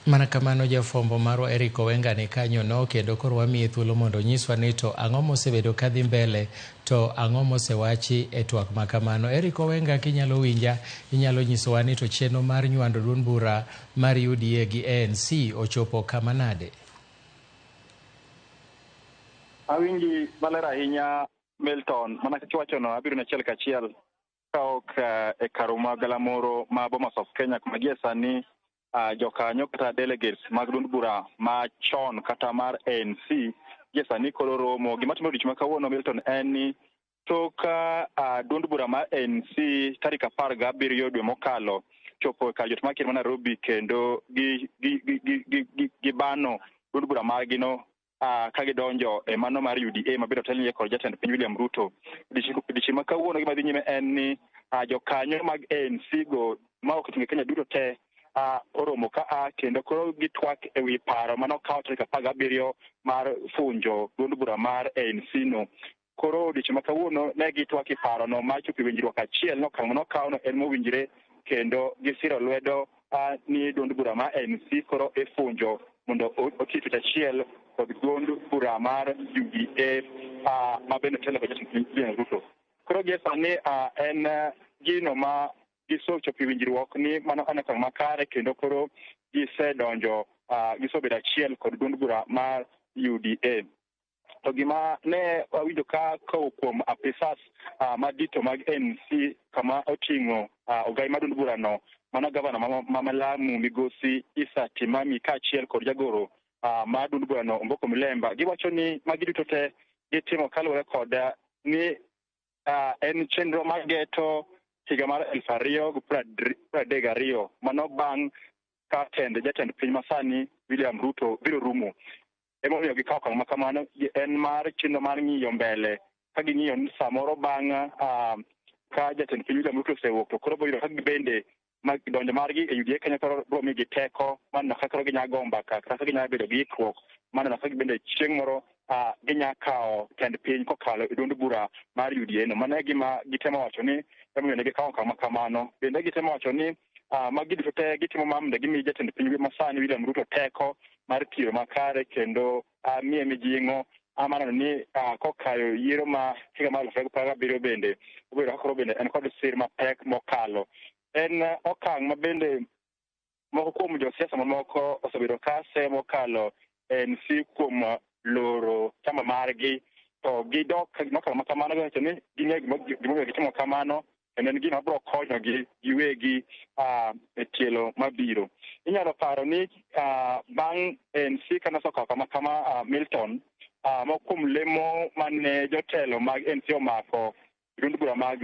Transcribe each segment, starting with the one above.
Mana kamano jafwambo marwa Eric Owenga ni kanyono kendo koro wamiye thuolo mondo onyiswa ni to ang'o mosebedo kadhi mbele to ang'o mosewachi e twak ma kamano. Eric Owenga kinyalo winja inyalo nyisowa ni to chenro mar nywando duond bura mar UDA gi ANC ochopo kama nade? Awinji maler ahinya Milton, mana kaka iwachono abiro achiel kachiel ka ok e karuma galamoro ma Bomas of Kenya kuma gie sani jokanyo kata delegates mag duond bura machon kata mar ANC gie sani koro romo. Gima timore odiochieng' ma kawuono Milton en ni tok duond bura mar ANC tarik 17 dwe mokalo chopo e kar jot mar ker ma Nairobi kendo gi bano duond bura margi no ka gidonjo e mano mar UDA mabiro telnie kod jatend piny William Ruto. Odiochieng' ma kawuono gima dhi nyime en ni jokanyo mag ANC go ma ok oting'o Kenya duto te oromo ka a kendo koro gitwak ewi paro manokaw tarik 17 mar funjo duond bura mar ANC no. Koro odiochieng' ma kawuono ne gitwak e parono mar chopo e winjruok achiel ni okang' manokawno en mowinjre kendo gisiro lwedo ni duond bura mar ANC koro ifunjo mondo oti tich achiel kod duond bura mar UDA ma bende telo kod jatend piny William Ruto. Koro gie sani en gino ma gisechopo e winjruok ni mano en okang' makare kendo koro gisedonjo gisebedo achiel kod duond bura mar UDA. To gima ne wawinjo ka kowuok kuom apisas madito mag ANC kama oting'o ogai mar duond burano mano gavana ma Lamu migosi Issa Timami kaachiel kod jagoro mar duond burano Omboko Milemba giwacho ni magi duto te gitimo kaluwore kod ni en chenro mar geto higa mar 2032 mano bang' ka tend jatend piny masani William Ruto biro rumo. Emomiyo gikawo okang' ma kamano en mar chenro mar ng'iyo mbele ka ging'iyo ni samoro bang' ka jatend piny William Ruto osewuok to koro boyudo ka gibende donjo margi e UDA Kenya koro biro miyogi teko mar neno kaka koro ginya go mbaka kata kaka ginya bedo gi ikruok mar neno kaka gibende chieng' moro ginya kawo tend piny kokalo e duond bura mar UDA no. Mano e gima gitemo wacho ni emomiyo ne gikawo okang' ma kamano. Bende gitemo wacho ni magi duto te gitimo ma mondo gimi jatend piny masani William Ruto teko mar tiyo makare kendo miye mijing'o mar neno ni kokayo yiero ma higa mar 2027 bende obedo ka koro bende en kod sir mapek mokalo. En okang' ma bende moko kuom josiasa mamoko osebedo ka seyo mokalo ANC kuom loro chama margi to gidok mokalo ma kamano giwacho ni ging'eyo gimomiyo gitimo kamano kendo en gima biro konyogi giwegi e tielo mabiro. Inyalo paro ni bang' ANC kane osekawo kama kama Milton moko kuom lemo mane jotelo mag ANC omako duond bura mag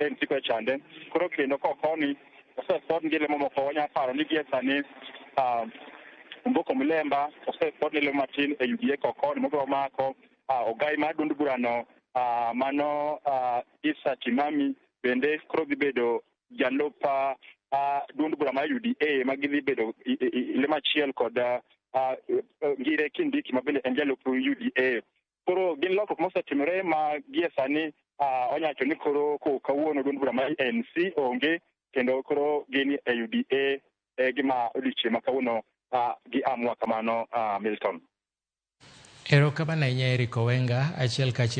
ANC kocha chande koro kendo kokoni osepodngi lemo moko wanyalo paro ni gie sani Omboko Milemba osepodne lemo matin e UDA kokoni mobiro mako ogai mar duond burano mano Issa Timami bende koro dhi bedo jalup duond bura mar UDA ma gidhi bedo lemo achiel kod Ngire Kindiki ma bende en jalup UDA. Koro gin lokruok mosetimore ma gie sani wanyalo wacho ni koro kawuono duond bura mar ANC onge kendo koro gin e UDA e gima odiochieng' ma kawuono gi amua kamano Milton. Erokamano ahinya Eric Owenga achiel kachiel.